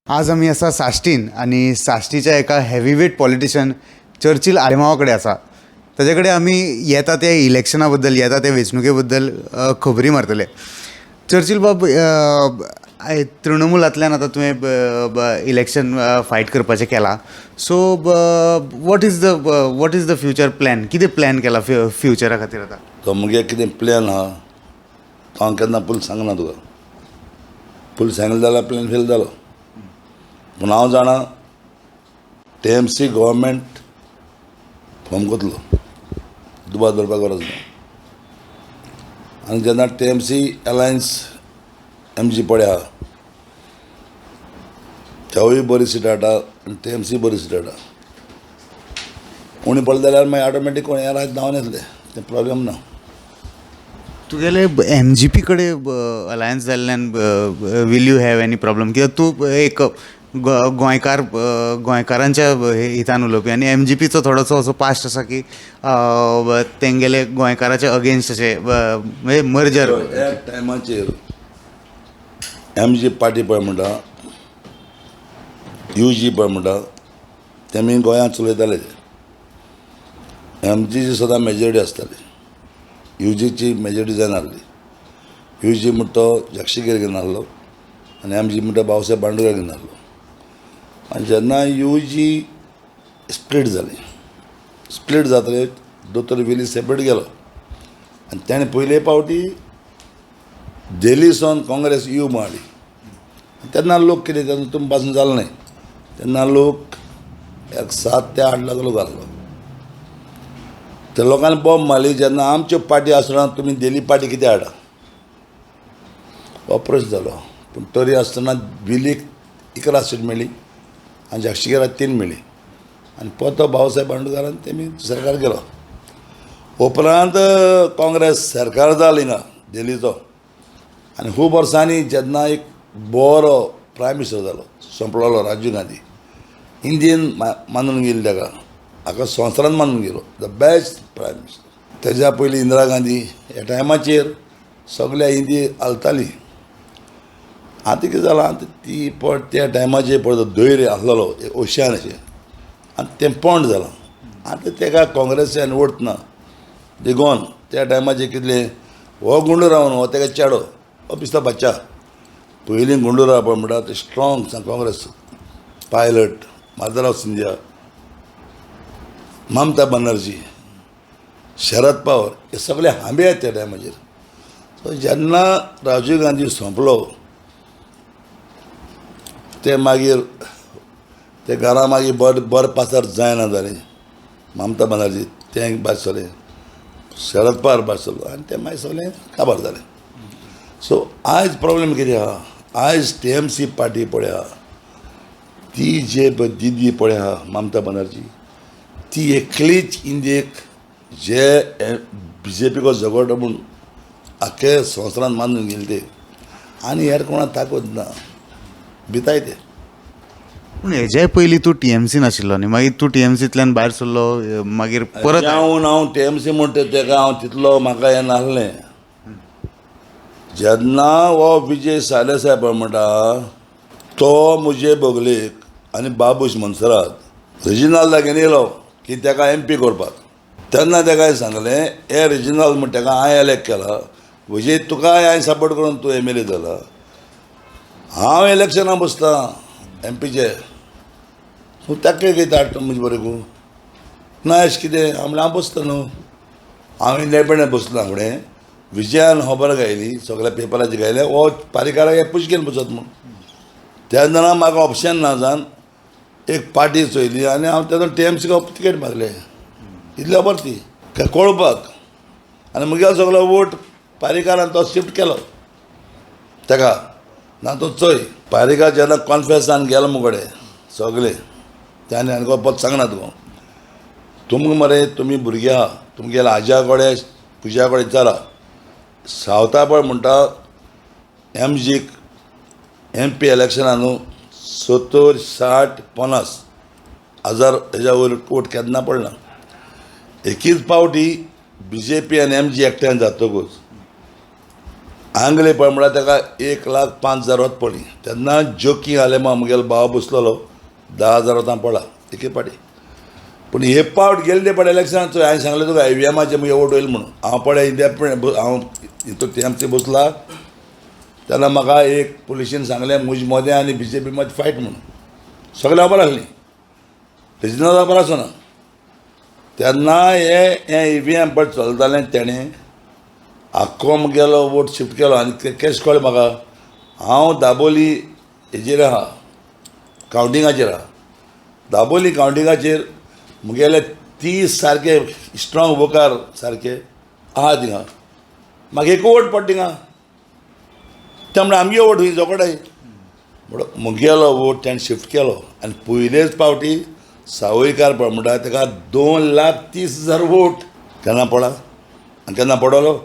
आज आमी आसा साश्टीन आनी साश्टीच्या एका हेवीवेट पॉलिटिशन चर्चील आलेमांवा कडेन आसा. ताजे कडेन आमी येता ते इलेक्शना बद्दल, येता ते वेंचणुके बद्दल खबरी मारतले. चर्चील बाब, तृणमुलांतल्यान आतां तुवें इलेक्शन फायट करपाचें केलां, so what is the future plan? कितें प्लॅन केला फ्युचरा खातीर आतां? तो मुगे कितें प्लॅन आहा तो हांव केन्ना पयलीं सांगना तुका. पयलीं सांगलें जाल्यार प्लॅन फेल जालो. पूण हांव जाणा, टीएमसी गव्हर्मेंट फॉर्म करतलो, दुबाव दवरपाक गरज ना. आनी जेन्ना टीएमसी एलायन्स एमजी पळय आहा, तेवूय बरी सीट हाडटा आनी टीएमसी बरी सीट हाडटा. उणी पडले जाल्यार मागीर ऑटोमॅटीक कोण येरा धांवन येतले, तें प्रॉब्लेम ना. तुगेले एमजीपी कडेन अलायन्स जाल्ल्यान will you have any problem? कित्याक तूं एक गोंयकार, गोंयकारांच्या हितान उलोवपी आनी एमजीपीचो थोडोसो असो पास्ट आसा की तेंगेले गोंयकाराच्या अगेन्स्ट अशें, म्हणजे मर्जर. एक टायमाचेर एमजी पार्टी पळय म्हणटा, you जी पळय म्हणटा, तेमी गोंयांत चलयताले. एमजीची सदां मेजॉरिटी आसताली, you जीची मेजॉरिटी जायनासली. You जी म्हणटा तो जक्षिगेर घेवन आसलो आनी एम जी म्हणटा बाबासाहेब बांडोडकर घेवन आसलो. आनी जेन्ना you ji split जाली, स्प्लीट जातकीर दोतोर वेली सेपरेट गेलो आनी तेणें पयले पावटी दिल्ली सावन काँग्रेस you मारली. तेन्ना लोक कितें, तेन्ना तुमी पासून जालें न्हय, तेन्ना लोक एक 7 ते 8 लाख लोक आसलो. त्या लोकांनी बॉम्ब मारली, जेन्ना आमच्यो पार्टी आसतना तुमी दिल्ली पार्टी कितें हाडा? हो प्रश्न जालो. पूण तरी आसतना विलीक 11 सीट मेळ्ळी आनी जक्षिगेराक 3 मेळ्ळी आनी परतो बाबासाहेब बांडोडकारान तेमी सरकार गेलो. उपरांत काँग्रेस सरकार जाली ना दिल्लीचो आनी खूब वर्सांनी जेन्ना एक बरो प्रायम मिनिस्टर जालो, सोंपलोलो राजीव गांधी, इंडियन मानून गेली ताका, हाका संवसारान मानून गेलो the best prime minister. तेज्या पयलीं इंदिरा गांधी ह्या टायमाचेर सगल्या इंदी हालताली. आतां कितें जालां, आतां ती पळ त्या टायमाचेर पळय तो धैर्य आसलेलो, एक ओशियान अशें, आनी तें पोंड जालां. आतां तेका काँग्रेसान वोट ना देखून त्या टायमाचेर कितलें हो गुंडू रावन हो तेका चेडो हो पिस्ता बच्चा. पयलीं गुंडू राव पळय म्हणटा ते स्ट्रॉंग काँग्रेस, पायलट, माधवराव सिंधिया, ममता बनर्जी, शरद पवार हे सगळे हांबे आहेत त्या टायमाचेर. सो जेन्ना राजीव गांधी सोंपलो ते मागीर ते घरा मागीर बरें बरें पासार जायना जालें. ममता बनर्जी तें भायर सरलें, शरद पवार भायर सरलो आनी ते मागीर सगळें काबार जालें. सो आयज प्रॉब्लेम कितें आहा, आयज टीएमसी पार्टी पळय आहा, ती जे दिदी पळय आहा ममता बनर्जी, ती एकलीच इंडियेक जे बीजेपीको झगडो म्हूण आख्खे संवसारान मानून गेले ते आनी हेर कोणाक ताकद ना, भिताय ते. पूण हेज्याय पयलीं तूं टीएमसीन आशिल्लो न्ही? मागीर तूं टीएमसींतल्यान भायर सरलो, मागीर परत? हांव हांव टीएमसी म्हणटा तेका हांव तितलो म्हाका हें नासलें. जेन्ना हो विजय सालेसाहेब म्हणटा तो म्हजे बगलेक आनी बाबूश मनसरात रिजिनाल्दा घेवन येयलो की तेका एमपी करपाक, तेन्ना तेका हांवें सांगलें, हे रिजिनाल्द म्हण तेका हांवें एलेक्ट केला, विजय तुकाय हांवें सपोर्ट करून तूं एमएलए जाला, हांव इलेक्शनाक बसतां एमपीचे, तूं ताका कितें हाडटा म्हजे बरें ना अशें कितें? हांव म्हणलें हांव बसता न्हू, हांव इंडिपेंडंट बसलो. फुडें विजयान खबर घायली, सगळ्या पेपराचेर घायलें, हो पारीकाराक पुश घेवन बसत म्हूण. तेन्ना म्हाका ऑप्शन ना जावन एक पार्टी चोयली आनी हांव तेन्ना टीएमसीक तिकेट मागले, इतली खबर ती कळपाक. आनी म्हगेलो सगलो वोट पारीकारान तो शिफ्ट केलो तेका ना. तो चोय पारीकार जेन्ना कॉन्फरन्सान गेलो मुगडे सगळे त्याने आनी परत सांगना तुका, तुमकां मरे तुमी भुरगे आहा, तुमगेल्या आज्या कडेन पुजा कडेन विचारा, सावथा पळय म्हणटा एमजीक एमपी इलेक्शनान न्हू 70 60 50 हजार हेज्या वयर वोट केन्ना पडना. एकीच पावटी बीजेपी आनी एमजी एकठांय जातकूच आंगले पळय म्हळ्यार ताका 1,05,000 वत पडली. तेन्ना जोकी आलेमा म्हगेलो भाव बसलेलो 10,000 वतां पडला एके पाटी. पूण हे पावट गेल्ले ते पाट इलेक्शनाक हांवें सांगलें तुका ईव्हीएमाचेर म्हगे वोट वयलो म्हणून. हांव पळय इंडिपेंडंट, हांव हितून टीएमसी बसला तेन्ना म्हाका एक पुलिशीन सांगलें म्हजे मदें आनी बीजेपी मदें फायट म्हणून. सगळें खबर आसली, रिजनल खबर आसना. तेन्ना हे ईव्हीएम पळय चलतालें, तेणें आख्खो म्हगेलो वोट शिफ्ट केलो. आनी केश कळ्ळें म्हाका, हांव दाबोली हेजेर आहा, कावंटिंगाचेर आहा. दाबोली कावंटिंगाचेर म्हगेले 30 सारके स्ट्रॉंग वोकार सारके आहा थिंगा. म्हाका एक वोट पडटा थिंगा, ते म्हणल्यार आमगे वोट हुंय जोकोडाय. म्हणून म्हगेलो वोट तेणें शिफ्ट केलो. आनी पयलेच पावटी सावयकार पळय म्हणटा ताका 2,30,000 वोट केन्ना पडला आनी केन्ना पडलो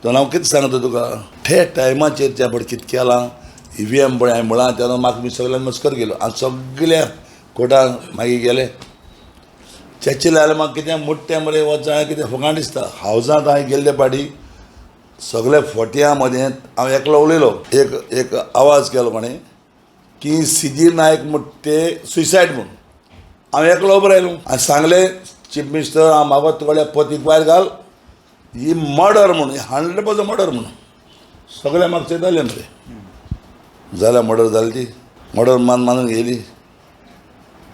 तो हांव कितें सांगता तुका. ते टायमाचेर त्या पळय कितें केलां ईव्हीएम पळय हांवें म्हळां तेन्ना म्हाका सगळ्यान मस्कर गेलो आनी सगल्या कोर्टान मागीर गेले. चर्चील जाल्यार म्हाका कितें मोट्टें मरे वच कितें फकांड दिसता. हावजांत हांवें गेल्ले पाटी सगळे फोट्यां मदें हांव एकलो उलयलो. एक एक आवाज केलो कोणें की सीजी नायक म्हणटा ते सुसायड म्हूण. हांव एकलो उबो रायलो आनी सांगलें चीफ मिनिस्टर हांव म्हाका तुगेल्या पतीक भायर घाल, ही मर्डर म्हूण, 100% मर्डर म्हणून. सगळे म्हाका चोयताले मरे. जाल्यार मर्डर जाली ती मर्डर मानून घेयली.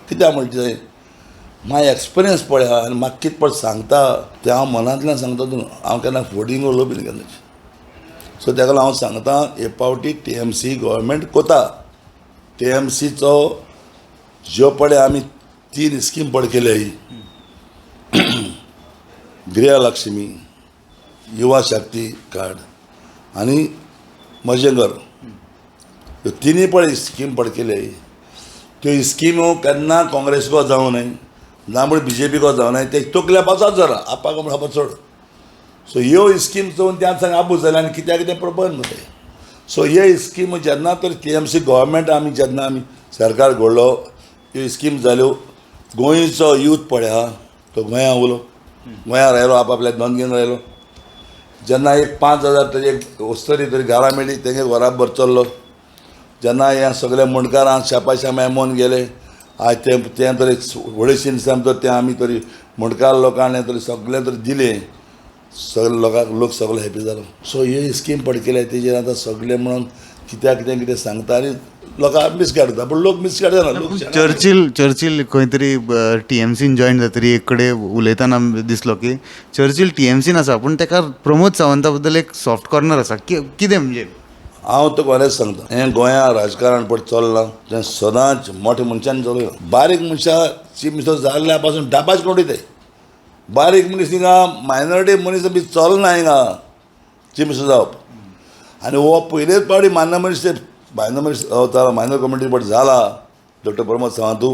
कित्याक म्हणचे माय एक्सपिरियन्स पळय आहा आनी म्हाका कितें पळय सांगता तें हांव मनांतल्यान सांगता तुका. हांव केन्ना फोडींग उलोवपी न्ही केन्नाच. सो तेका लागून हांव सांगता हे पावटी टीएमसी गव्हर्मेंट कोता. टीएमसीचो ज्यो पळय आमी 3 स्कीम पळय केल्या ही गृहलक्ष्मी, युवा शक्ती कार्ड आनी म्हजें घर, ह्यो तिनूय पळय स्कीम पळय केल्या ही. त्यो स्किमो केन्ना काँग्रेसको जावं न्हय ना म्हण बीजेपीको जावं न्हय, ते तकल्या पासात जाला आपाक म्हण खबर चड. सो ह्यो स्कीम चोवन त्या सांग आबू जालें आनी कित्याक कितें प्रबंध जालें. सो ह्यो स्कीम जेन्ना तर टीएमसी गव्हर्मेंट आमी जेन्ना आमी सरकार घडलो ह्यो स्कीम जाल्यो. गोंयचो यूथ पळय आहा तो गोंया उलो, गोंया रायलो, आपआपल्या धंद घेवन रायलो. जेन्ना एक 5,000 तरी एक वस्तरी तरी घरां मेळ्ळी तेंगे घराबर चल्लो. जेन्ना ह्या सगल्या मुंडकारांक शापाशा मेमोन गेले आज तें तें तरी व्हडलेशीन तर तें आमी तरी मुंडकार लोकांनी तरी सगळें तरी दिलें, सगळे लोकांक लोक सगळे हॅपी जालो. सो ही स्कीम पड केल्या तेजेर आतां सगळे म्हणून कित्याक कितें कितें सांगता आनी लोकांक मिसगायड जाता. पूण लोक मिसगायड जाना. लोक चर्चिल खंय तरी टीएमसीन जॉयन जातरी एक कडेन उलयतना दिसलो की चर्चिल टीएमसीन आसा पूण ताका प्रमोद सावंता बद्दल एक सॉफ्ट कॉर्नर आसा. कितें म्हणजे हांव तुका खरेंच सांगता, हें गोंया राजकारण पळय चल्लां तें सदांच मोठ्या मनशान चलयलां. बारीक मनशां चीफ मिनिस्टर जाल्ल्या पासून डाबाच कोण वयताय. बारीक मनीस हिंगा मायनॉरिटी मनीस बी चलना हिंगा चीफ मिनिस्टर जावप. आनी हो पयलेच पावटी मान्य मनीस मायनर मनीस जाला, मायनर कम्युनिटी पळय जाला डॉक्टर प्रमोद सावंतू.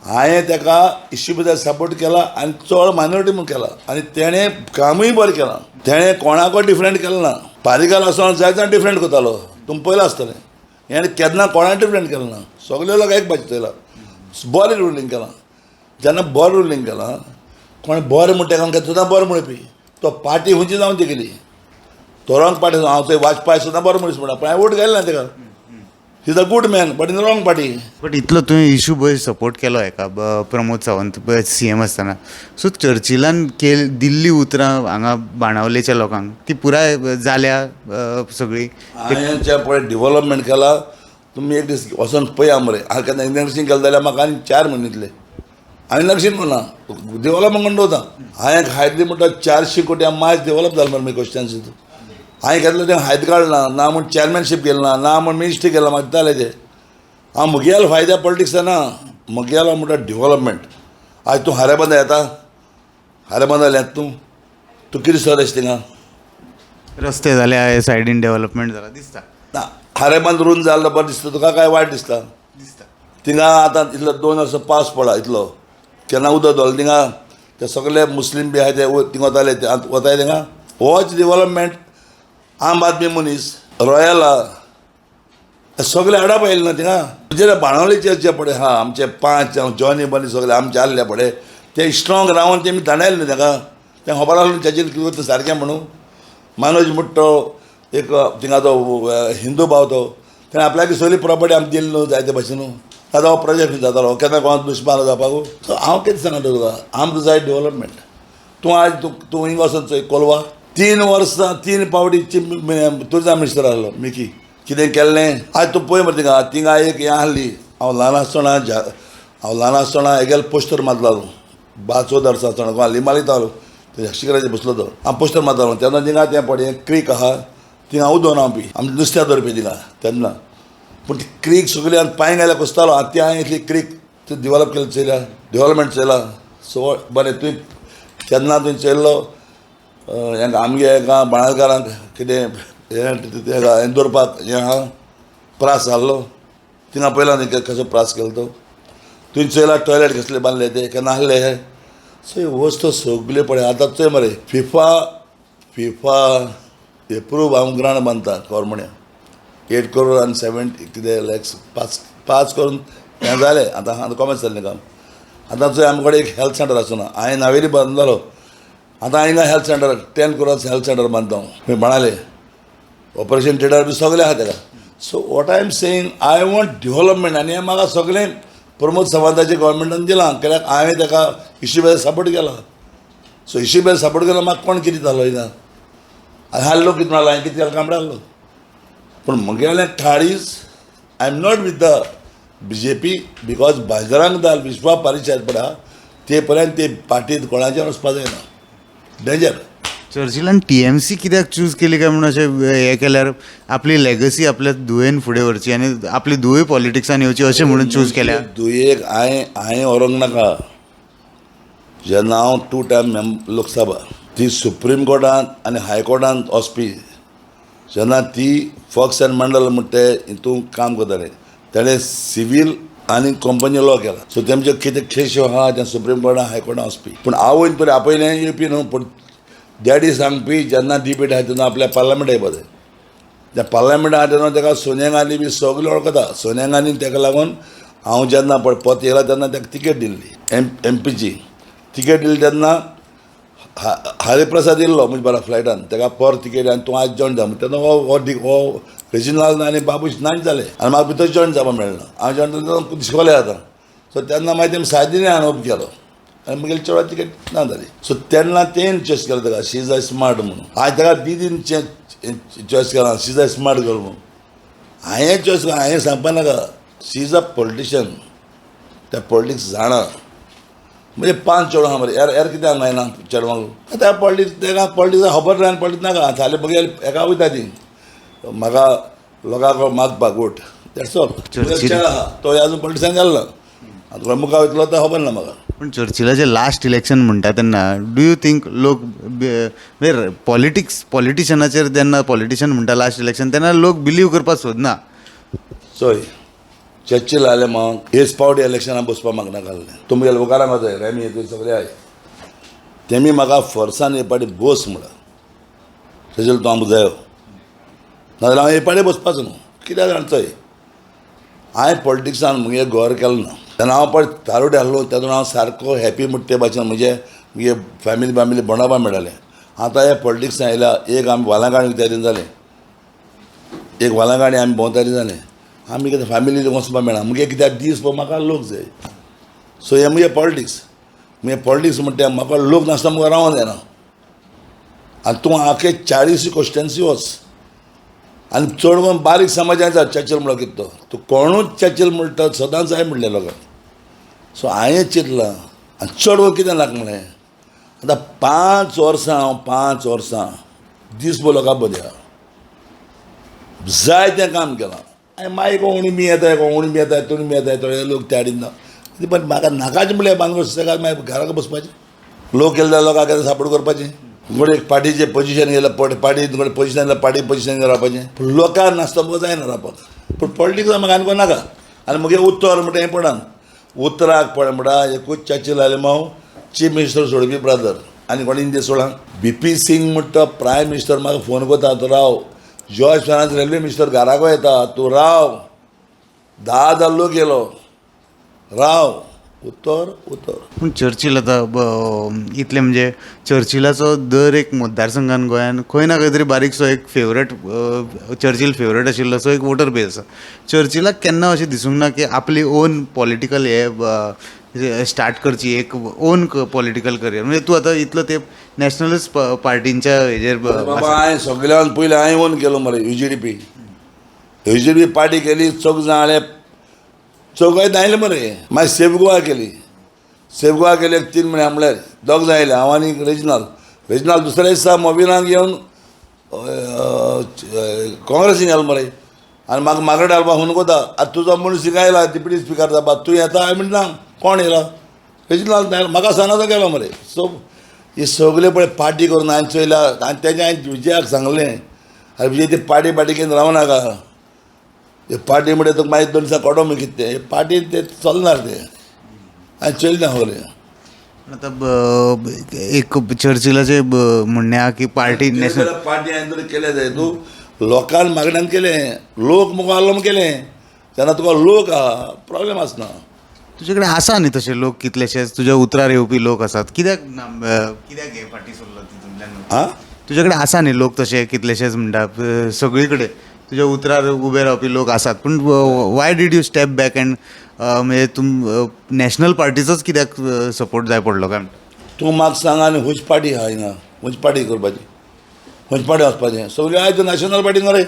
हांवें ताका इश्यू बद्दल सपोर्ट केला आनी चड मायनॉरिटी म्हूण केला आनी तेणें कामूय बरें केलां. तेणें कोणाकूय डिफरंट केलें ना. पारीकार आसतना जाय जाण डिफरंट करतालो, तुमी पयलां आसतलें. हेणें केन्ना कोणाक डिफरंट केलें ना, सगळे लोक एक भाशेन चोयला. बरें रुलींग केलां. जेन्ना बरें रुलींग केलां कोण बरें म्हणटा तेका सुद्दां बरें म्हणपी तो पार्टी खंयची जावन ती गेली. तो रॉंग पार्टी हांव थंय वाजपेयी सुद्दां बरो मनीस म्हणटा, पूण हांवें वोट घाली ना तेका. He is a good man but in wrong party. But इतलो तुवें इशू पळय सपोर्ट केलो हेका प्रमोद सावंत सीएम आसतना. सो चर्चिलान दिल्ली उतरां हांगा बाणावलेच्या लोकांक ती पुराय जाल्या सगळी. हांवें जें पळय डिवलपमेंट केला तुमी एक दीस वचोन पळया मरे. हांवें केन्ना इलेक्शन केलें जाल्यार म्हाका आनी 4 म्हयने दितले. हांवें इलेक्शन करूं ना, डेवलपमेंट करून दवरता. हांवें हायद म्हणटा 400 कोटी मायज डेवलप जालें मरे म्हजे कॉन्स्टिट्युएन्सी. हांवें घेतलें तें हायद काडलां ना म्हूण चॅरमॅनशीप गेलें ना, ना म्हूण मिनिस्ट्री गेलां, म्हाका दितालें तें. हांव म्हगेलो फायद्या पॉलिटिक्स ना, म्हगेलो म्हणटा डेवलपमेंट. आयज तूं हारेबांदा येता, हारेबांदा येता तूं, तूं कितें सर अशें थिंगा रस्ते जाले सायडीन डेवलपमेंट जाला दिसता ना. हारेबांद रून जालो बरें दिसता तुका काय वायट दिसता? दिसता. थिंगा आतां इतलो 2 वर्सां पावस पडला इतलो केन्ना उदक दवरलें थिंगा ते सगळे मुस्लीम बी आहाय ते थिंगा वताले, ते वताय थिंगा. होच डेवलपमेंट आम आदमी मनीस रॉयला सगळे आडाप आयले ना थिंगा. जे बाणावलेचे जे पळय आहा आमचे 5 जॉनी बनी सगळे आमचे आहले पळय ते स्ट्रॉंग रावन तेमी दांडायले न्हू तेका. तें खबर आसलें चर्चिल कितें सारकें म्हणून. मनोज मुट्टो एक थिंगा तो हिंदू भाव तो तेणें आपल्याक सगळी प्रॉपर्टी आमकां दिली न्हू जायते भाशेन न्हू. आतां हो प्रोजेक्ट जातालो केन्ना कोणाक दुस्मान जावपाक. सो हांव कितें सांगता तुका, आमकां जाय डेवलपमेंट. तूं आयज तूं तूं हिंगा वचोन चोय कोलवा 3 वर्सां 3 फावटी टुरिजम मिनिस्टर आहलो मिकी कितें केल्लें. आयज तूं पळय मरे थिंगा थिंगा एक हें आहली. हांव ल्हान आसतना हांव ल्हान आसतना हेगेले पोस्टर मारतालो 12-14 वर्सां आसतना गोवा लिमालितालो शिकराचेर बसलो तो हांव पोस्टर मारतालो तेन्ना. थिंगा तें पळय क्रीक आहा थिंगा उदोवन हांव पी आमी नुस्त्या दवरपी थिंगा तेन्ना. पूण ती क्रीक सगळी आनी पांय घाल्यार कुसतालो. आतां ती हांवें इतली क्रीक ती डिवॅलप केली चोयल्या, डेवलपमेंट चोयला. सो बरें तुवें तेन्ना तुवें चोयल्लो हेंका आमगे हेका बाणालकारांक कितें हें दवरपाक हें आहा प्रास जाल्लो थिंगा पळयला न्ही कसो प्रास केलो तो. तुवें चोयला टॉयलेट कसले बांदले ते केन्ना आहले हे. सो ह्यो वस्तू सगल्यो पळय आतां चोय मरे फिफा फिफा एप्रूव हांव ग्रावंड बांदता कोरमण्या 8 करोड आनी 70 कितें लॅक्स 5 करून हें जालें. आतां आतां कॉमेस जालें काम. आतां चोय आमचे कडेन एक हेल्थ सेंटर आसना, हांवें नावेली बांदतालो. आतां हिंगा health centre 10 crores health centre बांदता हांव बाणाले ऑपरेशन थिएटर बी सगळें आहा तेका. So what I am saying, I want development. आनी हें म्हाका सगळें प्रमोद सावंताच्या गव्हर्मेंटान दिलां कित्याक हांवें तेका इशू सपोर्ट केला. सो इशू सपोर्ट केलो म्हाका कोण कितें जालो हिंगा आनी हाडलो कितें म्हणलो हांवें कितें केलें कांबडे हाडलो. पूण म्हगेलें काळीज I am not with the BJP because Bajrang Dal विश्वा परिशद पळय ते पर्यंत ते पार्टीत कोणाचेर वचपा जायना, डेंजर. चर्चिलान टीएमसी कित्याक चूज केली काय म्हणून अशें हें केल्यार आपली लेगसी आपल्या धुवेन फुडें व्हरची आनी आपली धुवूय पॉलिटिक्सान येवची अशें म्हणून चूज केल्या. दुयेक हांवें हांवें व्हरूंक नाका. जेन्ना हांव 2 टायम लोकसभा ती सुप्रीम कोर्टांत आनी हायकोर्टांत वचपी जेन्ना ती फॉक्स एंड मंडल म्हणटा ते हितून काम करताले तेणें सिवील आनी कंपनी लॉ केला. सो तेमच्यो कितें केश्यो आहा तें सुप्रीम कोर्टान हायकोर्टान वचपी. पूण आवयन पयलीं आपयलें येवपी न्हू, पूण डॅडी सांगपी जेन्ना डिबेट आहा तेन्ना आपल्या पार्लमेंट येवपा जाय. त्या पार्लमेंट आहा तेन्ना तेका सोनिया गांधी बी सगळे वळखता. सोनिया गांधीन तेका लागून हांव जेन्ना पळय पत येयला तेन्ना तेका तिकेट दिल्ली एम पीची तिकेट दिली तेन्ना हरिप्रसाद येयल्लो म्हणजे बरा फ्लायटान तेका पर तिकेट आनी तूं आयज जॉयन जा तेन्ना हो हो हो रेजिनाल्ड आनी बाबूश नाच जाले आनी म्हाका भितर जॉयन जावपाक मेळना. हांव जॉयन जालें तेन्ना दिसकोले आतां. सो तेन्ना मागीर तेमी सायदीन हांवें केलो आनी म्हगेली चेडवा तिकेट ना जाली. सो तेन्ना तेन चॉयस केलो तेका शी is a smart म्हणून. हांवें तेका दिदीन चॉयस केला she is a smart girl म्हणून. हांवें चॉयस केला, हांवें सांगपा नाका शी is a politician, त्या पॉलिटिक्स जाणा. म्हणजे 5 चेडवां आहा मरे यार यार कितें हांगा येना चेडवांक आतां पॉलिटिक्स तेका पॉलिटिक्स खबर ना आनी पॉलिटिक्स नाका. हालीं म्हगेले हेका वयता ती म्हाका लोकांक मागपाक वोट that's all. चेडो आहा तो आजून पॉलिटिक्सान गेलो ना, आतां मुखार वयतलो तो खबर ना म्हाका. पूण चर्चिलाचें लास्ट इलेक्शन म्हणटा तेन्ना do you think लोक म्हणजे पॉलिटिक्स पॉलिटिशनाचेर जेन्ना पॉलिटिशन म्हणटा लास्ट इलेक्शन तेन्ना लोक बिलीव करपाक सोदना. चोय चर्चिल आले मग हेच पावटी इलेक्शनाक बसपाक म्हाका नाका आहलें. तुमगेले उपकारांक वताय रेमी तुवें सगळे I तेमी म्हाका फोर्सान हे पाटी बस म्हळ्यार चर्चिल तूं आमकां जायो नाजाल्यार हांव हे पाटी बसपाचो न्हू. कित्याक जाण चोय हांवें पॉलिटिक्सान म्हगे घर केलो ना तेन्ना हांव पळय तारुडे आहलो तेन्ना हांव सारको हॅपी म्हणटा ते भाशेन म्हजे म्हगे फॅमिली फॅमिली बंडापा मेळटालें. आतां हे पॉलिटिक्सान आयल्या एक आमी वालांगाणी वयता जालें, एक वालांगाणी आमी भोंवता जालें, आमी कितें फॅमिली वचपाक मेळना मुगे कित्याक दीस पळय म्हाका लोक जाय. सो हें मुगे पॉलिटिक्स, मुगे पॉलिटिक्स म्हणटा म्हाका लोक नासतना मुखार रावोंक जायना. आनी तूं आखे 40 कॉन्स्टिट्युएन्सी वच आनी चड करून बारीक समाजान जाय चर्चिल म्हणलो कितें तो तूं कोणूच चर्चिल म्हणटा सदांच जाय म्हणलें लोकांक. सो हांवें चिंतलां आनी चड करून कितें नाका म्हणलें आतां 5 वर्सां हांव 5 वर्सां दीसभर लोकां बदया जाय तें काम केलां. आनी मागीर कोण बी येताय कोण बी येताय तुमी बी येताय थोडे लोक ते हाडिना पण म्हाका नाकाच म्हणल्यार बांदगो सगळ्याक मागीर घराक बसपाचें. लोक केले जाल्यार लोकांक कितें सपोर्ट करपाचें, तुमकडे एक पार्टीचें पोजिशन गेलें पार्टी तुमकडे पोजिशन गेलें पार्टी पोजिशन रावपाचें. पूण लोकांक नासता म्हाका जायना रावपाक. पूण पॉलिटिक्स म्हाका आनी कोण नाका. आनी म्हगे उत्तर म्हणटा हें पडना उतराक पळय म्हणटा एकूच चर्चिल आलेमांव चीफ मिनिस्टर सोडपी ब्रदर आनी कोण इंदे सोडा बी पी सिंग म्हणटा प्रायम मिनिस्टर म्हाका फोन करता तूं राव, जॉर्ज फर्नांडीस रेल्वे मिनिस्टर घराक येता तूं राव, 10,000 लोक येयलो राव. उतर उतर. पूण चर्चील आतां इतलें म्हणजे चर्चिलाचो दर एक मतदारसंघान गोंयान खंय ना खंय तरी बारीकसो एक फेवरेट चर्चील फेवरेट आशिल्लो असो एक वोटर बेज आसा. चर्चिलाक केन्ना अशें दिसूंक ना की आपली ओन पॉलिटिकल हे स्टार्ट करची, एक ओन पॉलिटिकल करियर? म्हणजे तूं आतां इतलो तेंप नॅशनलिस्ट पार्टींच्या हेजेर बाबा हांवें सगळ्यान पयलीं हांवें ओन केलो मरे UGDP. UGDP party केली, चौग जाण आयले, चौगांय आयले मरे. मागीर सेफ गोवा केली, सेफ गोवा केली एक 3 म्हयने म्हणल्यार दोग जाण आयले, हांव आनी रेजिनाल. रेजिनाल दुसऱ्या दिसा मोबिनाक येवन काँग्रेसीन गेलो मरे. आनी म्हाका मागरेट घालपाक फोन कोता, आतां तुजो मनीस हिंगा आयला डिप्युटी स्पिकर जावपा, तूं येता? हांवें म्हणलें ना. कोण येयला? रेजिनाल म्हाका सांगना गेलो मरे. सो ही सगळे पळय पार्टी करून हांवें चोयल्या. आनी तेजें हांवें विजयाक सांगलें, आरे विजय ती पार्टी पार्टी घेवन रावनाका, हे पार्टी म्हणजे तुका मागीर 2 दिसां कोडो मागीर कितें तें पार्टी तें चलना तें. हांवें चोयलें ना सगळें. आतां एक चर्चिलाचें म्हणणें आहा की पार्टी नॅशनल पार्टी हांवें तरी केलें जाय तूं लोकांक मागण्यान केलें, लोक मुखार आसलो म्हूण केलें. तेन्ना तुका लोक आहा प्रोब्लेम आसना. तुजे कडेन आसा न्ही तशे लोक कितलेशेच तुज्या उतरार येवपी लोक आसात, कित्याक ना कित्याक हे फाटीं सरलो तितूंतल्यान? आं, तुजे कडेन आसा न्ही लोक तशे कितलेशेच म्हणटा सगळी कडेन तुज्या उतरार उबे रावपी लोक आसात, पूण why did you step back and म्हणजे तुम नॅशनल पार्टीचोच कित्याक सपोर्ट जाय पडलो काय म्हणटा? तूं म्हाका सांग आनी खंयची पार्टी आहा हिंगा, खंयची पार्टी करपाची, खंयची पार्टी वचपाचें? सगळ्यो आहा त्यो नॅशनल पार्टी मरे.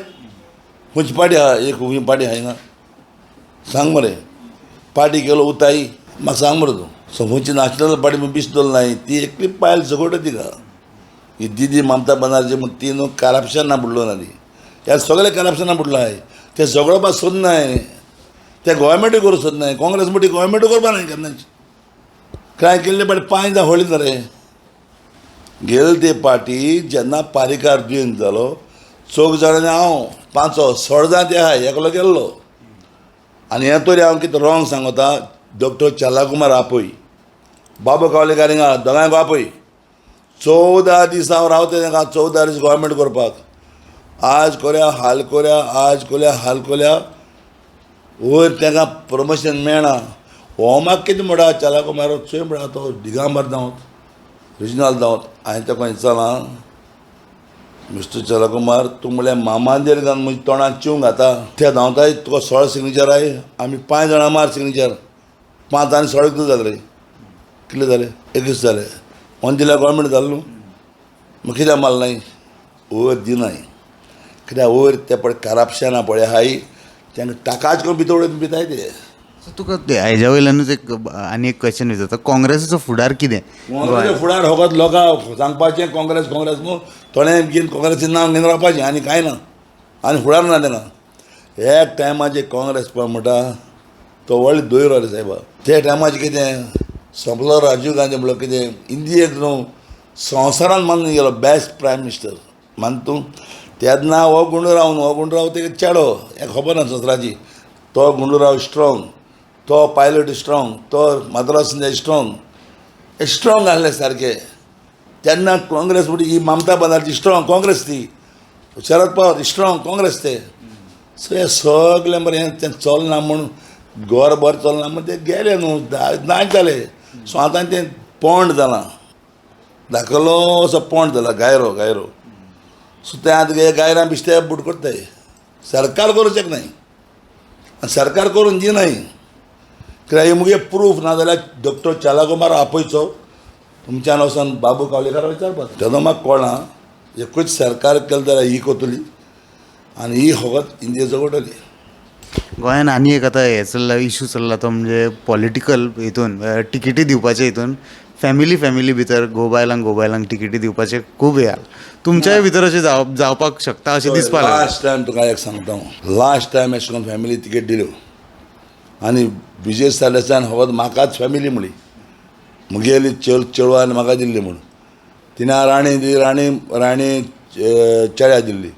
खंयची पार्टी आहा? एक खंयची पार्टी आहा हिंगा सांग मरे. पार्टी केलो उताई म्हाका सांग मरे तूं. सो खंयची नॅशनल पार्टी म्हूण बीस दवरला ती एकली पायल झगडटा तिका. ही दिदी ममता बनर्जी म्हूण ती न्हू करप्शना बुडलो ना ती, ह्या सगळे करप्शना बुडलो आहाय. ते झगडोवपाक सोदनाय, ते गोवोरमेंटूय करूंक सोदनाय. काँग्रेस म्हणटी गोवोरमेंटूय करपा नाय केन्नाच. काय केल्ले पाटी 5 जाण होळी रे गेले ते पार्टी. जेन्ना पारीकार दुयेंत जालो, 4 जाणांनी हांव 5 16 जाण ते आहाय, एकलो गेल्लो. आनी हें तरी हांव कितें रॉंग सांगता, डॉक्टर चेल्लाकुमार आपय, बाबू कावलेकार हिंगा दोगांयक आपय. 14 दीस हांव रावता तांकां, 14 दीस गोवोरमेंट करपाक. आज कोऱ्या हाल कोऱ्या, आज कोल्या हाल कोल्या, वयर तांकां प्रमोशन मेळना. हो म्हाका कितें म्हणटा चेल्लाकुमार चोय म्हणटा, तो दिगंबर धांवत, रिजनल धांवत. हांवें ताका विचारलां, मिस्टर चेल्लाकुमार तूं म्हणल्यार मामांदेर घालून म्हज्या तोंडाक चिवंक घाता, ते धांवताय तुका 16 सिग्नेचर आहाय, आमी 5 जाणां मार सिग्नेचर, 5 आनी 16 कितले जाले रे? कितले जाले? 21 जाले. ऑन दिल्यार गोवोरमेंट जालें न्हू, मागीर कित्याक मारलें नाय? वयर दिनाय कित्याक वयर ते पळय करप्शना पळय आहाय, तांकां टाकाच करून भितर उडयत भिताय ते. तुका हेज्या वयल्यानूच एक आनी एक क्वेश्चन विचारता, काँग्रेसीचो फुडार कितें? काँग्रेसीचो फुडार फकत लोकांक सांगपाचें काँग्रेस काँग्रेस न्हू, थोडे घेवन काँग्रेसीचें नांव घेवन रावपाचें आनी कांय ना, आनी फुडार ना तेन्ना. एक टायमाचेर काँग्रेस पळय म्हणटा तो व्हडलो दोयरो रे सायबा. ते टायमाचेर कितें सोंपलो राजीव गांधी म्हणलो कितें इंडियेक न्हू संवसारान मानून गेलो बेस्ट प्रायम मिनिस्टर मान तूं. तेन्ना हो गुंडूराव न्हू, हो गुंडूराव ते चेडो हें खबर ना संवसाराची. तो गुंडूराव स्ट्रोंग, तो पायलट स्ट्रोंग, तो मद्रास स्ट्रोंग, स्ट्रोंग आहले सारके. तेन्ना काँग्रेस म्हणजे ही ममता बनर्जी स्ट्रोंग काँग्रेस ती, शरद पवार स्ट्रोंग काँग्रेस ते. सो हे सगळे मरे हें तें चलना म्हूण घर भर चलना म्हूण ते गेले न्हू, नाच जाले. सो आतां तें पोंड जालां, धाकलो असो पोंड जाला, गायरो गायरो. सो ते आतां गायरां बिश्टे बूट करताय, सरकार करूं शकनाय आनी सरकार करून दिनाय. कित्याक हे मुगे प्रूफ ना जाल्यार डॉक्टर चेल्लाकुमार आपयचो तुमच्यान वचोन बाबू कावलेकारा विचारपाक. तेन्ना म्हाका कळना एकूच सरकार केलें जाल्यार ही कोतली आनी ही फकत इंडिया झगडटली. गोंयान आनी एक आतां हें चल्ला, इशू चल्ला तो म्हणजे पॉलिटिकल हितून टिकेटी दिवपाचे हितून फॅमिली फॅमिली भितर घोव बायलांक घोव बायलांक टिकेटी दिवपाचे खूब हे आहा. तुमच्याय भितर अशें जावपाक शकता अशें दिसपाक लागलां. लास्ट टायम तुका एक सांगता हांव, लास्ट टायम अशें करून फॅमिली तिकेट दिल्यो आनी विजय सरदेसायान फकत म्हाकाच फॅमिली म्हणली, मुगेली चेडवान म्हाका दिल्ली म्हूण. तिणें राणी दिली, राणी राणी चेड्या दिल्ली,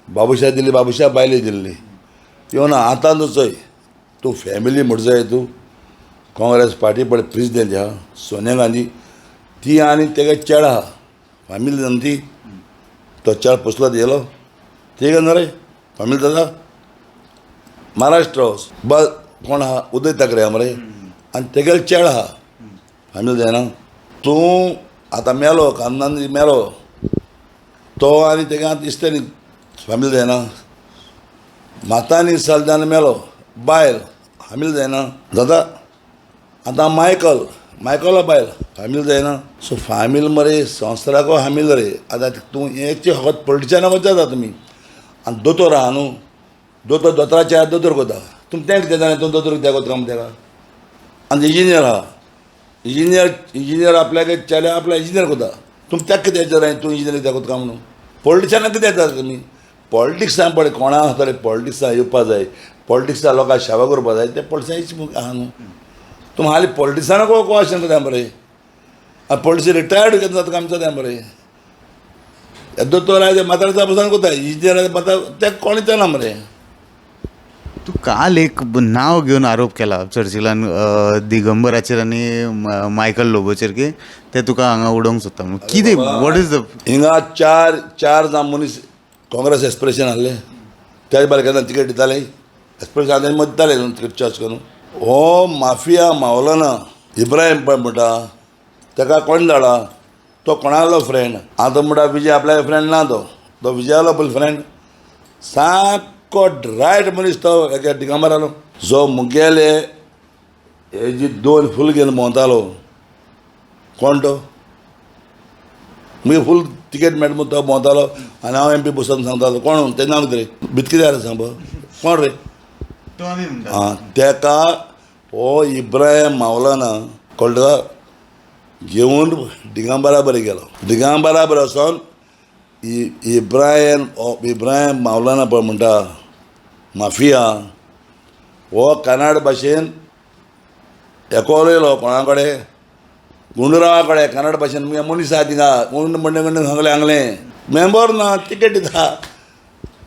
बाबुशा दिल्ली, बाबुशा बायले दिल्ली. यो ना आतां तूं चोय, तूं फॅमिली म्हण जाय तूं काँग्रेस पार्टी पळय प्रेजिडेंट आहा सोनिया गांधी, ती आनी तेगे चेडा आहा फॅमिली न्हू ती, तो चेडो पोसलो येयलो ठीक न्हू रे फॅमिली जाता. महाराष्ट्र बस कोण आहा उदय ठाकरे आहा मरे आनी तेगेले चेड आहा फामील जायना. तूं आतां मेलो कान्नान मेलो तो आनी तेगे आतां दिसता न्ही फामील जायना. मातानी सालदान मेलो बायल फामील जायना जाता. आतां मायकल मायकलो बायल फामील जायना. सो फामील मरे संवसाराको फामील रे. आतां तूं हेचे फकत पॉलिटिशनाक जाता तुमी. आनी दोतोर आहा न्हू, दोतोर दोतोराच्या दोतोर कोता तुमी तें कितें जाणा, तूं दोतोर कित्याक कोता तेका. आनी इंजिनियर आहा, इंजिनियर इंजिनियर आपल्याक चेड्या आपल्या इंजिनियर कोता, तुमी तेका कितें जाणा तूं इंजिनियर कित्याक कोता म्हणून. पॉलिटिशनाक कितें येता तुमी. पॉलिटिक्सान पळय कोणा आसतलें पॉलिटिक्सान येवपा जाय, पॉलिटिक्सा लोकांक सेवा करपा जाय, ते पॉलिटिक्सान आहा न्हू. तुमी हालीं पॉलिटिक्सानाक क्वेश्चन करता मरे. आनी पॉलिटिशन रिटायर्ड केन्ना जाता काम जाता मरे. हे दोतोर आहा ते म्हातारे पसून कोता, इंजिनियर आहा ते कोण विचारना मरे. तूं काल एक नांव घेवन आरोप केला चर्चिलान दिगंबराचेर आनी मायकल लोबोचेर की ते तुका हांगा उडोवंक सोदता म्हणून. कितें what is the हिंगा चार चार जाण मनीस काँग्रेस एस्पिरेशन आहले त्याच बारे केन्ना तिकेट दिताले, एस्पिरेशन आसले मत दिताले तिकेट चॉयस करून. हो माफिया मावलाना इब्राहिम पळय म्हणटा ताका कोण धाडा, तो कोणालो फ्रेंड. आतां म्हणटा विजय आपल्या फ्रेंड ना, तो तो विजयालो पयलो फ्रेंड सामको रायट मनीस तो एका दिगंबरालो जो मुगेले हेजी दोन फूल घेवन भोंवतालो. कोण तो मुगे फूल तिकेट मेळटा म्हूण तो भोंवतालो आनी हांव एम पी बसून सांगतालो. कोण तें नांव कितें रे, भित कितें आसा सांग कोण रे. आं तेका हो इब्राहिम मावलाना कळटा घेवन दिगंबरा बरें गेलो. दिगंबरा बरें वचोन इब्राहिम इब्राहिम मावलाना पळय म्हणटा माफिया हो कन्नड भाशेन एकोलयलो कोणा कडेन गुंडूरावा कडेन कन्नड भाशेन मुगे मनीस आहा थिंगा गुंड म्हणणे म्हणणे सांगलें हांगलें मेंबर ना तिकेट दिता.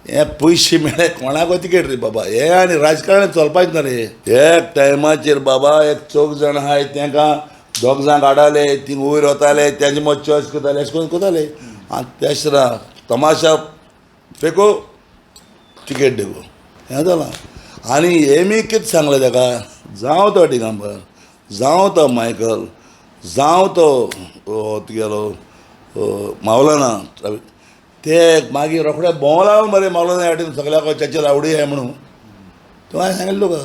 हे पयशे मेळ्ळे कोणाक तिकेट रे बाबा. हे आनी राजकारण चलपाचें ना रे. एक टायमाचेर बाबा एक चौग जाण आहाय तेंकां दोग जाण काडटाले, ती वयर वताले, तेंचे मत चॉयस करताले, अशें करून करताले. आनी तेश ना तमाशा फेको तिकेट देखो हें जालां. आनी हेमी कितें सांगलें तेका, जावं तो दिगंबर, जावं तो मायकल, जावं तो तुगेलो मावलाना, ते मागीर रोखडे भोंवला मरे मावलाना वाटेन सगळ्याक चर्चील आवडी आहे म्हणून तूं हांवें सांगिल्लें तुका.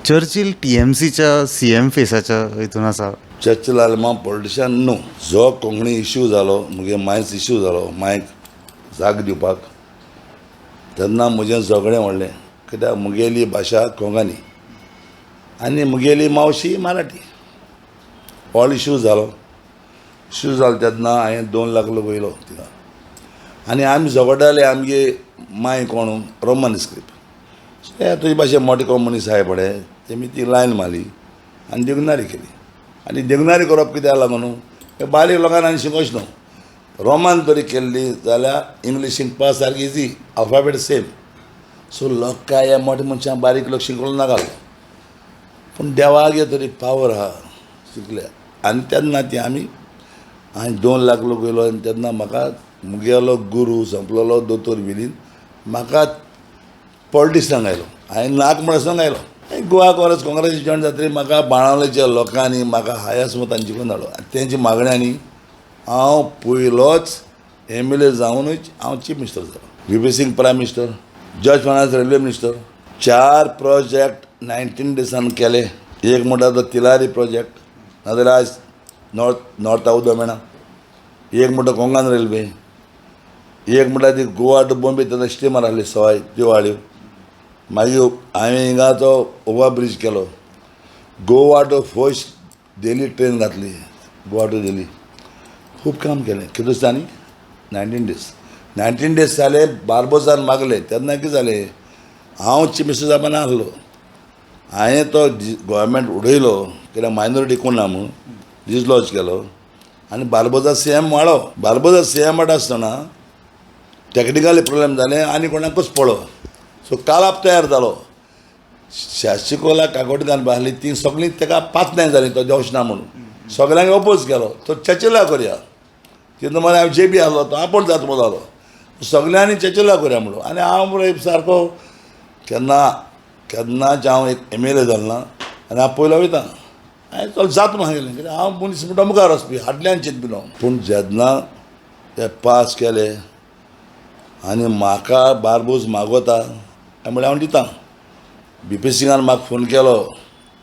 चर्चील टी एम सीच्या सी एम फेसाच्या हितून आसा. चर्चील आलमा पॉलिटिशन न्हू. जो कोंकणी इश्यू जालो मुगे मायस इश्यू जालो मायक जाग दिवपाक तेन्ना म्हजें झगडें व्हडलें कित्याक मुगेली भाशा कोंकणी आनी मुगेली मावशी मराठी. ऑल इश्यू जालो. इश्यू जालो तेन्ना हांवें 2 लाख लोक वयलो थिंगा आनी आमी झगडटाले आमगे माय कोण रोमन स्क्रिप्ट हे तुजे भाशेन मोटे कोण मनीस आहाय पळय तेमी ती लायन मारली आनी देगनारी केली. आनी देगनारी करप कित्याक लागून न्हू बारीक लोकांक आनी शिकोवचें न्हू. रोमान तरी केल्ली जाल्यार इंग्लीश शिकपा सारकी इजी, अल्फाबेट सेम. सो लोकां ह्या मोठ्या मनशां बारीक लोक शिकोवंक नाका. पूण देवागे तरी पावर आहा शिकल्या. आनी तेन्ना ती आमी हांवें 2 लाख लोक वयलो आनी तेन्ना म्हाका मुगेलो गुरू सोंपलेलो दोतोर विलीन म्हाका पॉलिटिक्सान आयलो. हांवें नाक म्हणसोन आयलो. गोवा काँग्रेस काँग्रेस जॉयन जातकीर म्हाका बाणावलेच्या लोकांनी म्हाका हायस्ट मतान जिखून धाडलो. आनी तेंच्या मागण्यांनी हांव पयलोच एम एल ए जावनूच हांव चीफ मिनिस्टर जालो. V P Singh prime minister, George Fernandes railway minister. 4 project 19 डिसान केले. एक म्हणटा तो तिलारी प्रोजेक्ट, नाजाल्यार आयज नॉर्थ हावज मेळना. एक म्हणटा कोंकण रेल्वे, एक म्हणटा ती गोवा टू बॉम्बे तेन्ना स्टिमर आहली सवाय त्यो हाडल्यो. मागीर हांवें हिंगा तो ओवर ब्रीज केलो. Goa to first Delhi train घातली, गोवा टू दिल्ली. खूब काम केलें. कितले दिसांनी 19 डेज. 19 डेज जाले. बार्बोजान मागले तेन्ना कितें जालें, हांव चीफ मिनिस्टर जावपा ना आहलो. हांवें तो गोवोरमेंट उडयलो कित्याक मायनॉरिटी कोण ना म्हणून डिजलॉज केलो आनी बार्बोजा सी एम वाडो. बार्बोजा सी एम वाडो आसतना टॅक्निकली प्रोब्लेम जालें आनी कोणाकूच पडलो. सो कालाप तयार जालो. शाशिकोला काकोडकान आसली ती सगळीं ताका 5 नाय जालीं तो देंवच ना म्हणून सगळ्यांक ओपोज केलो. तो चर्चिला करया तितून मागीर हांव जे बी आसलो तो आपूण जाता म्हणून जालो. सगळ्यांनी चर्चिला करया म्हणून. आनी हांव मरे सारको केन्ना केन्नाच हांव एक एम एल ए जालो ना आनी हांव पयलो वयता. हांवें चल जाता म्हणून सांगिल्लें, कित्याक हांव मनीस म्हणटा मुखार वचपी, फाटल्यान चिंतपी न्हू. पूण जेन्ना ते पास केले आनी म्हाका बारबोज मागोता, हांवें म्हणलें हांव दिता. बी पी सिंगान म्हाका फोन केलो,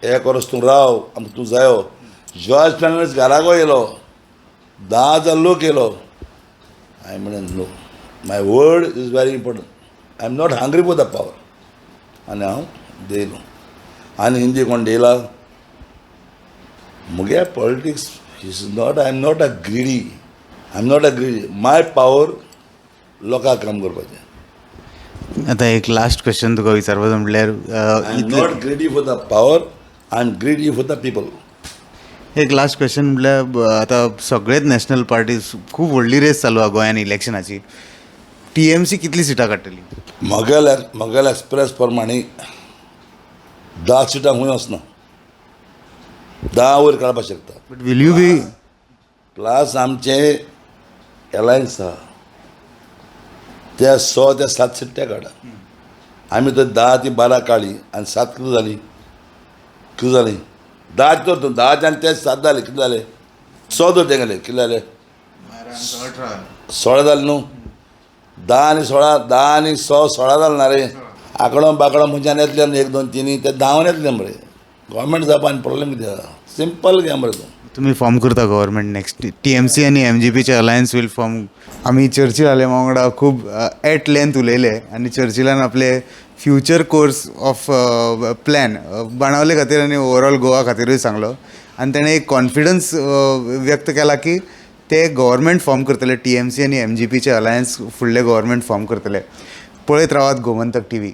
एक वर्स तूं राव, आमकां तूं जायो. जॉर्ज फेर्नांडीस घराको येयलो, 10,000 लोक येयलो. हांवें म्हणलें no, my word is very important, I am not hungry for the power. आनी हांव देयलो. आनी हिंदी कोण देयला मुगे politics is not, I am not a greedy, I am not a greedy. My power लोकांक काम करपाचें. आतां एक लास्ट क्वेश्चन तुका विचारपाचो म्हणल्यार I am not greedy for the power, I am greedy for the people. एक लास्ट क्वेश्चन म्हणल्यार, आतां सगळेच नॅशनल पार्टीज, खूब व्हडली रेस चालू आहा गोंयान इलेक्शनाची. टीएमसी कितली सिटां काडटली? म्हगेल्या एक्सप्रेस प्रमाणे 10 सिटां खंय वचना, 10 वयर काडपाक शकता. But will you be plus आमचें एलायन्स आहा, त्या 6 ते 7 सीट ते काडा. आमी तर 10 ती 12 काडली आनी 7 कितें जाली, कितें जाली, 10 तर 10 आनी ते 7 जाले, कितें जाले, 100 तर तेंगेले कितें जाले, 16 जाले न्हू. 10 आनी 16, 10 आनी 100 16 जाले ना रे. आंकडो बांकडो मनशान येतले न्हू, 1 2 3 ते धांवन येतले मरे. गव्हर्मेंट जावपा आनी प्रॉब्लेम कितें आसा, सिंपल गेम मरे तूं. तुमी फॉर्म करता गव्हर्मेंट नेक्स्ट, टीएमसी आनी एमजीपीचे अलायन्स will form. आमी चर्चिल आलेमांव वांगडा खूब एट लेंथ उलयले आनी चर्चिलान आपले future course of plan Benaulim खातीर आनी ओवरऑल गोवा खातीरूय सांगलो. आनी तेणें एक कॉन्फिडन्स व्यक्त केला की ते गव्हर्मेंट फॉर्म करतले, टीएमसी आनी एमजीपीचे अलायन्स फुडले गव्हर्मेंट फॉर्म करतले. पळयत रावात गोमंतक टीव्ही.